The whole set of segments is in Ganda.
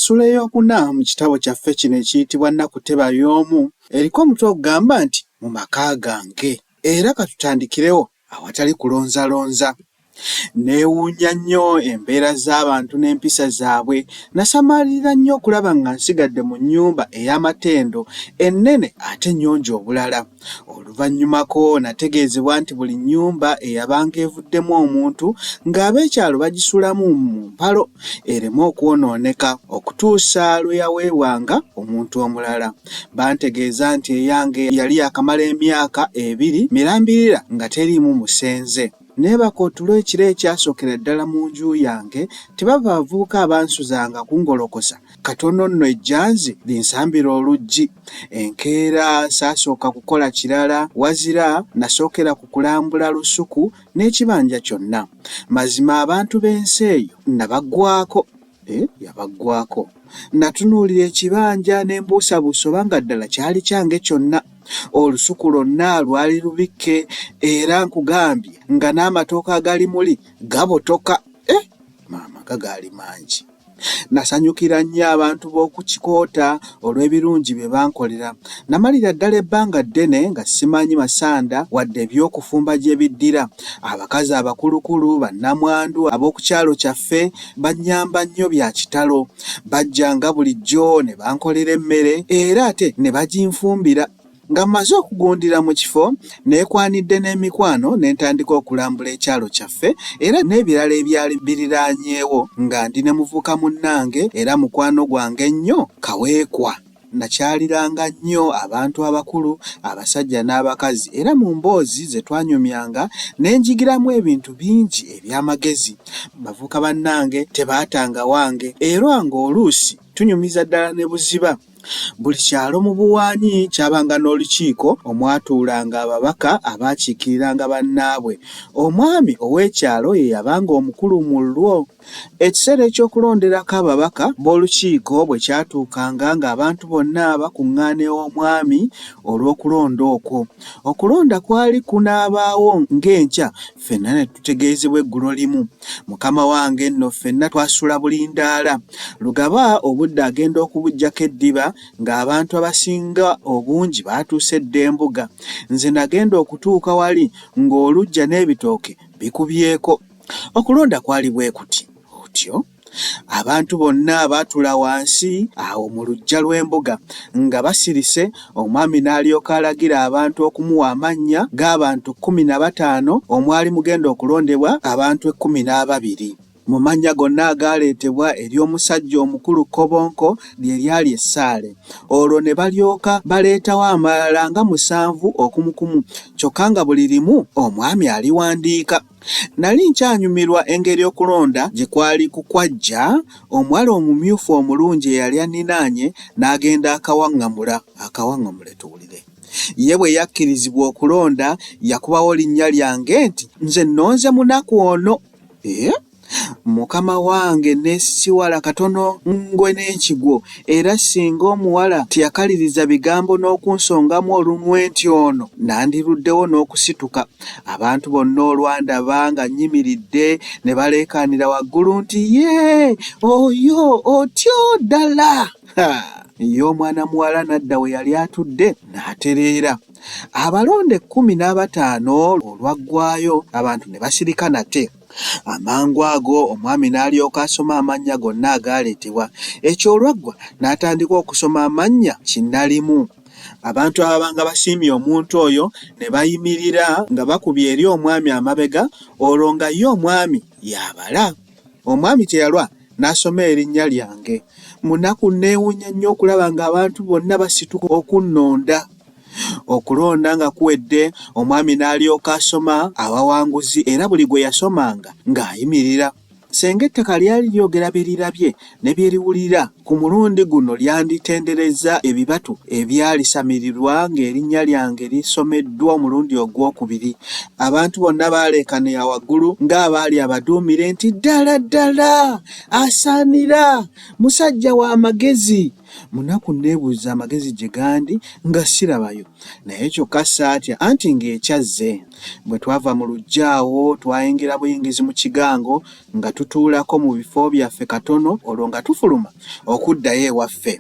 Essuula ey'okuna mu kitabo kyaffe kino ekiyitibwa Nnaku Teba Y'omu eriko omutwe ogugamba nti Mu Maka Gange era katutandikirewo awatali kulonzalonza. Nneewuunya nnyo embeera z'abantu n'empisa zaabwe. Nasamaalirira nnyo okulaba nga nsigadde mu nnyumba ey'amatendo, ennene ate ennyonjo obulala. Oluvannyumako nategeezebwa nti buli nnyumba eyabanga evuddemu omuntu ng'ab'ekyalo bagisulamu mu mpalo ereme okwonooneka okutuusa lwe yaweebwanga omuntu omulala. Bantegeeza nti eyange yali yaakamala emyaka ebiri mirambirira nga teriimu musenze. Neebaka otulo ekiro ekyasookera ddala mu nju yange, tebava bavubuka abansuzanga kungolokosa, katono nno ejjanzi linsambire oluggi. Enkeera saasooka kukola kirala wazira nasookera ku kulambula lusuku n'ekibanja kyonna. Mazima abantu b'ensi eyo nabaggwaako. Eh, yabaggwaako. Natunuulira ekibanja ne mbuusabuusa oba nga ddala kyali kyange kyonna. Olusuku lwonna lwali lubikke era nkugambye nga n'amatooke agali muli gabotoka. Eh, maama nga gaali mangi. Nasanyukira nnyo abantu b'oku Kikoota olw'ebirungi bye bankolera. Namalira ddala ebbanga ddene nga simanyi masanda wadde eby'okufumba gye biddira. Abakazi abakulukulu bannamwandu ab'oku kyalo kyaffe bannyamba nnyo bya kitalo. Bajjanga bulijjo ne bankolera emmere era ate ne baginfumbira. Nga mmaze okugundira mu kifo, neekwanidde n'emikwano ne ntandika okulambula ekyalo kyaffe era n'ebirala ebyali biriraanyeewo nga ndi ne muvuka munnange era mukwano gwange ennyo Kaweekwa. Nakyaliranga nnyo abantu abakulu, abasajja n'abakazi era mu mboozi ze twanyumyanga ne njigiramu ebintu bingi eby'amagezi. Bavuka bannange tebaatanga wange era ng'oluusi tunyumiza ddala ne buziba. Buli kyalo mu Buwaanyi kyabanga n'olukiiko omwatuulanga ababaka abaakiikiriranga bannaabwe. Omwami ow'ekyalo ye yabanga omukulu mu lwo. Ekiseera eky'okulonderako ababaka b'olukiiko bwe kyatuukanga ng'abantu bonna bakuŋŋaana ew'omwami olw'okulonda okwo. Okulonda kwali kunaabaawo ng'enkya ffenna ne tutegeezebwa eggulolimu. Mukama wange nno ffenna twasula bulindaala. Lugaba obudde agenda okubuggyako eddiba ng'abantu abasinga obungi baatuuse dda embuga. Nze nagenda okutuuka wali ng'oluggya n'ebitooke bikubyeko. Okulonda kwali bwe kuti otyo. Abantu bonna baatuula wansi awo mu luggya lw'embuga nga basirise, omwami n'alyoka alagira abantu okumuwa amannya g'abantu 15 omwali mugenda okulondebwa abantu 12. Mu mannya gonna agaaleetebwa ery'omusajja omukulu Kkobonko lye lyali essaale. Olwo ne balyoka baleetawo amalala nga musanvu okumukumu kyokka nga buli limu omwami aliwandiika. Nali nkyanyumirwa engeri okulonda gye kwali kukwajja, omuwala omumyufu omulungi eyali anninaanye n'agenda akawaŋŋamula. Akawaŋŋamule tuwulire. Ye bwe yakkirizibwa okulonda yakubawo linnya lyange nti nze nnonze munaku ono. Eh? Mukama wange neesisiwala katono ngwe n'ekigwo era singa omuwala teyakaliriza bigambo n'okunsongamu olunwe nti ono nandiruddewo n'okusituka. Abantu bonna olwandaba nga nnyimiridde ne baleekaanira waggulu nti yee oyo otyo ddala! Ha! Ye omwana muwala n'adda we yali atudde n'atereera. Abalonda 15 olwaggwaayo abantu ne basirika nate. Amangu ago omwami n'alyoka asoma amannya gonna agaaleetebwa. Ekyo olwaggwa n'atandika okusoma amannya kinnalimu. Abantu ababanga basiimye omuntu oyo ne bayimirira nga bakubye eri omwami amabega olwo nga ye omwami y'abala. Omwami teyalwa n'asoma erinnya lyange. Mu nnaku nneewuunya nnyo okulaba ng'abantu bonna basituka okunnonda. Okulonda nga kuwedde, omwami n'alyoka asoma abawanguzi era buli gwe yasomanga ng'ayimirira. Ssenga ettaka lyali lyogera bye lirabye ne bye liwulira, ku mulundi guno lyanditenderezza ebibatu ebyalisamirirwa ng'erinnya lyange lisomeddwa omulundi ogwokubiri. Abantu bonna baaleekanira waggulu ng'abaali abaduumire nti, Ddala ddala asaanira! Musajja wa magezi! Munaku nneebuuza amagezi gye gandi nga sirabayo naye kyokka saatya anti ng'ekyazze. Bwe twava mu luggya awo twayingira buyingizi mu kigango nga tutuulako mu bifo byaffe katono olwo nga tufuluma okuddayo ewaffe.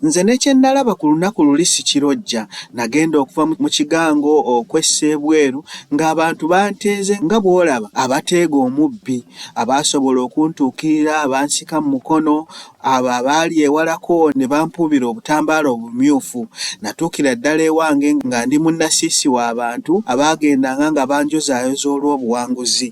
Nze ne kye nnalaba ku lunaku luli sikirojja. Nagenda okuva mu kigango okwessa ebweru ng'abantu banteeze nga bw'olaba abateega omubbi. Abaasobola okuntuukirira bansika mu mukono, abo abaali ewalako ne bampuubira obutambaala obumyufu. Natuukira ddala ewange nga ndi munnasiisi wa bantu abaagendanga nga banjozaayoza olw'obuwanguzi.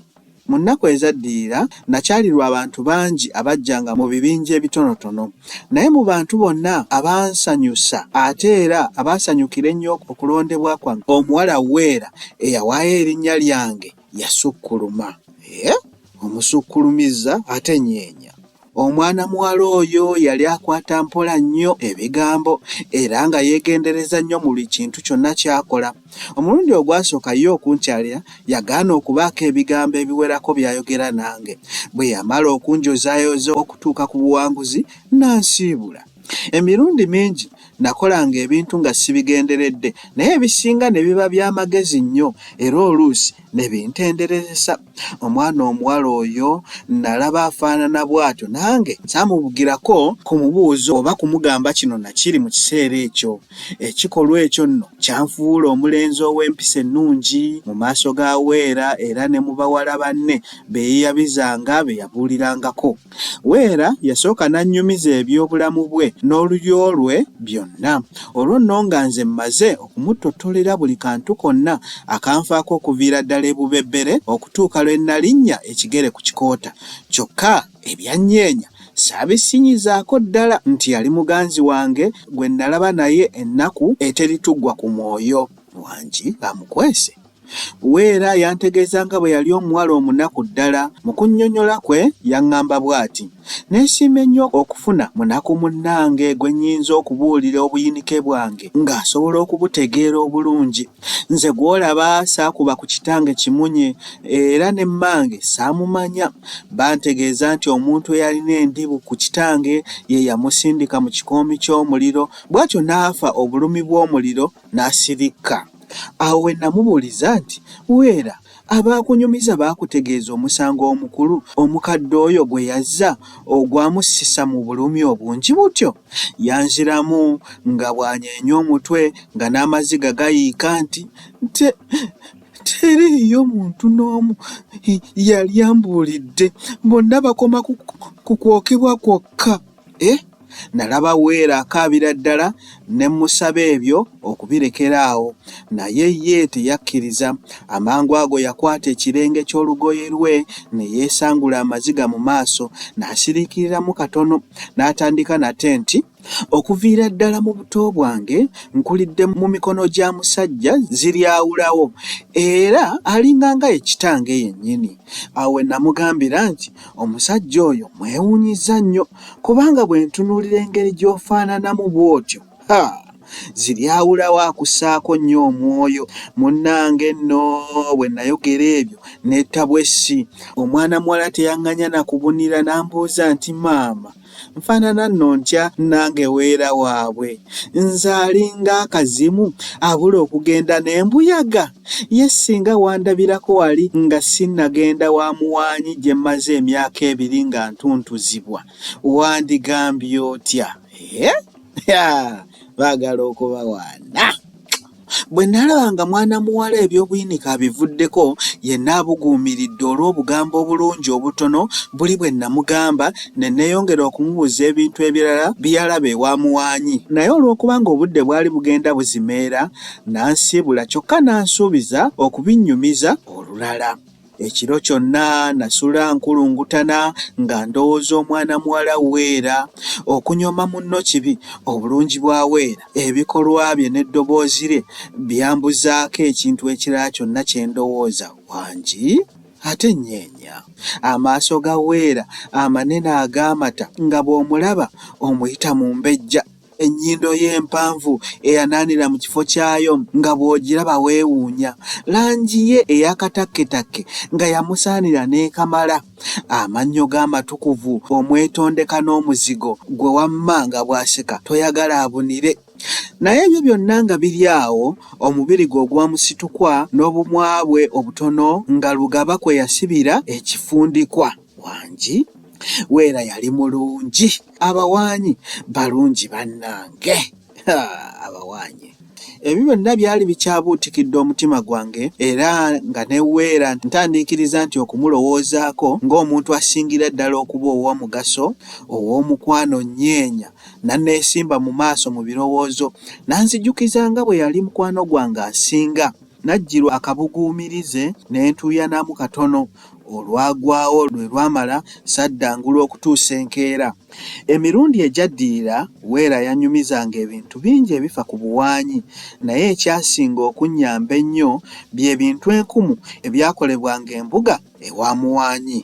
Mu nnaku ezaddirira, nnakyalirwa abantu bangi abajjanga mu bibinja ebitonotono. Naye mu bantu bonna abansanyusa ate era abaasanyukira ennyo okulondebwa kwange, omuwala Weera eyawaayo erinnya lyange yasukkuluma. Eeh! Omusukkulumizza ate nyeenya. Omwana muwala oyo yali akwata mpola nnyo ebigambo era nga yeegendereza nnyo mu buli kintu kyonna ky'akola. Omulundi ogwasooka ye okunkyalira, yagaana okubaako ebigambo ebiwerako by'ayogera nange. Bwe yamala okunjozaayoza okutuuka ku buwanguzi, n'ansiibula. Emirundi mingi nakolanga ebintu nga sibigenderedde naye ebisinga ne biba bya magezi nnyo era oluusi ne bintenderezesa. Omwana omuwala oyo nnalaba afaanana bw'atyo nange saamubugirako kumubuuza oba kumugamba kino na kiri mu kiseera ekyo. Ekikolwa ekyo nno kyanfuula omulenzi ow'empisa ennungi mu maaso ga Weera era ne mu bawala banne be yeeyabizanga be yabuulirangako. Weera yasooka n'annyumiza eby'obulamu bwe n'olulyo lwe byonna. Olwo nno nga nze mmaze okumuttottolera buli kantu konna akanfaako okuviira ddala e Bubebbere okutuuka lwe nnalinnya ekigere ku kikoota. Kyokka ebya Nnyeenya saabisinyizaako ddala nti yali muganzi wange gwe nnalaba naye ennaku eterituggwa ku mwoyo. Wangi ng'amukwese. Weera yantegeeza nga bwe yali omuwala omunaku ddala. Mu kunnyonnyola kwe yaŋŋamba bw'ati, Neesiimye nnyo okufuna munaku munnange gwe nnyinza okubuulira obuyinike bwange ng'asobola okubutegeera obulungi. Nze gw'olaba saakuba ku kitange Kimunye era ne mmange saamumanya. Bantegeeza nti omuntu eyalina endibu ku kitange ye yamusindika mu kikoomi ky'omuliro bw'atyo n'afa obulumi bw'omuliro n'asirikka. Awo we nnamubuuliza nti, Weera, abaakunyumiza baakutegeeza omusango omukulu omukadde oyo gwe yazza ogwamussisa mu bulumi obungi butyo? Yanziramu nga bw'anyeenya omutwe nga n'amaziga gayiika nti, Te, teriiyo muntu n'omu yali ambuulidde. Bonna bakoma ku, ku kwokebwa kwokka. Eh, nalaba Weera akaabira ddala ne mmusaba ebyo okubirekera awo naye ye teyakkiriza. Amangu ago yakwata ekirenge ky'olugoye lwe ne yeesangula amaziga mu maaso n'asiriikiriramu katono n'atandika nate nti, Okuviira ddala mu buto bwange nkulidde mu mikono gya musajja ziryawulawo era alinganga ye kitange yennyini. Awo we namugambira nti, Omusajja oyo mwewuunyizza nnyo kubanga bwe ntunuulira engeri gy'ofaananamu bw'otyo, ha, Ziryawulawo akussaako nnyo omwoyo. Munnange nno bwe nayogera ebyo netta bwessi. Omwana muwala teyaŋŋanya na kubunira n'ambuuza nti, Maama, Nfaanana nno ntya nange Weera waabwe? Nze alinga akazimu abula okugenda n'embuyaga? Ye ssinga wandabirako wali nga sinnagenda wa muwaanyi gye mmaze emyaka ebiri nga ntuntuzibwa, wandigambye otya? Eh? Baagala okubawaana. Bwe nalaba nga mwana muwala eby'obuyinike abivuddeko, yenna abuguumiridde olw'obugambo obulungi obutono buli bwe nnamugamba ne nneeyongera okumubuuza ebintu ebirala bye yalaba ewa Muwaanyi. Naye olw'okuba ng'obudde bwali bugenda buzimeera, n'ansiibula kyokka n'ansuubiza okubinnyumiza olulala. Ekiro kyonna nasula nkulungutana nga ndowooza omwana muwala Weera. Okunyooma munno kibi. Obulungi bwa Weera, ebikolwa bye n'eddoboozi lye byambuzaako ekintu ekirala kyonna kye ndowooza. Wangi? Ate nnyeenya. Amaaso ga Weera amanene ag'amata nga bw'omulaba omuyita mumbejja. Ennyindo ye empanvu eyanaanira mu kifo kyayo nga bw'ogiraba weewuunya. Langi ye ey'akatakketakke nga yamusaanira n'ekamala. Amannyo ge amatukuvu omwetondeka n'omuzigo gwe wamma nga bw'aseka toyagala abunire. Naye ebyo byonna nga biri awo, omubiri gwe ogwa musitukwa n'obumwa bwe obutono nga Lugaba kwe yasibira ekifundikwa. Wangi? Weera yali mulungi. Abawaanyi balungi bannange. Abawaanyi. Ebyo byonna byali bikyabuutikidde omutima gwange era nga ne Weera ntandiikiriza nti okumulowoozaako ng'omuntu asingira ddala okuba ow'omugaso, ow'omukwano nnyeenya n'anneesimba mu maaso mu birowoozo n'anzijukiza nga bwe yali mukwano gwange asinga. Najjirwa akabuguumirize ne ntuuyanamu katono. Olwagwawo lwe lwamala sadda ngulu okutuusa enkeera. Emirundi egyaddirira Weera yannyumizanga ebintu bingi ebifa ku buwaanyi naye ekyasinga okunnyamba ennyo bye bintu enkumu ebyakolebwanga embuga ewa Muwaanyi.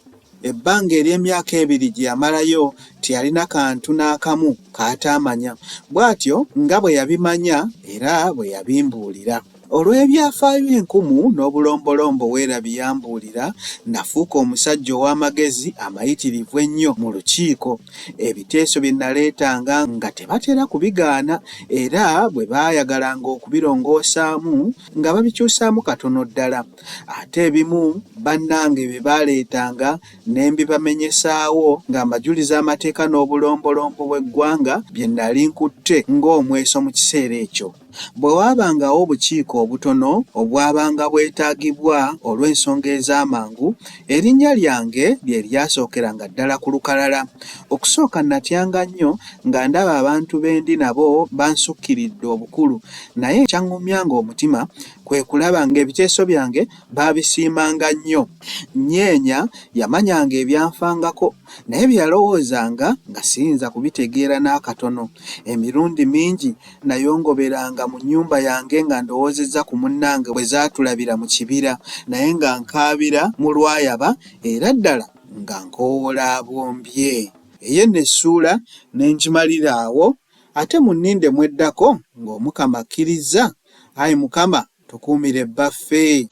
Ebbanga ery'emyaka ebiri gye yamalayo teyalina kantu n'akamu k'ataamanya. Bw'atyo nga bwe yabimanya era bwe yabimbuulira. Olw'ebyafaayo enkumu n'obulombolombo Weera bye yambuulira, nnafuuka omusajja ow'amagezi amayitirivu ennyo mu lukiiko. Ebiteeso bye nnaleetanga nga tebatera kubigaana era bwe baayagalanga okubirongoosaamu nga babikyusaamu katono ddala. Ate ebimu bannange bye baaleetanga ne mbibamenyesaawo nga mbajuliza amateeka n'obulombolombo bw'eggwanga bye nnali nkutte ng'omweso mu kiseera ekyo. Bwe waabangawo obukiiko obutono obwabanga bwetaagibwa olw'ensonga ez'amangu, erinnya lyange lye lyasookeranga ddala ku lukalala. Okusooka nnatyanga nnyo nga ndaba abantu be ndi nabo bansukkiridde obukulu, naye ekyaŋŋumyanga omutima kwe kulaba ng'ebiteeso byange baabisiimanga nnyo. Nnyeenya yamanyanga ebyanfangako, naye bye yalowoozanga nga siyinza kubitegeera n'akatono. Emirundi mingi Nnayongoberanga mu nnyumba yange nga ndowoozezza ku munnange bwe zaatulabira mu kibira, naye nga nkaabira mu lwayaba era ddala nga nkoowoola abombye. Eyo nno essuula ne ngimalira awo, ate munninde mu eddako ng'Omukama akkirizza. Ayi Mukama tukuumire bbaffe.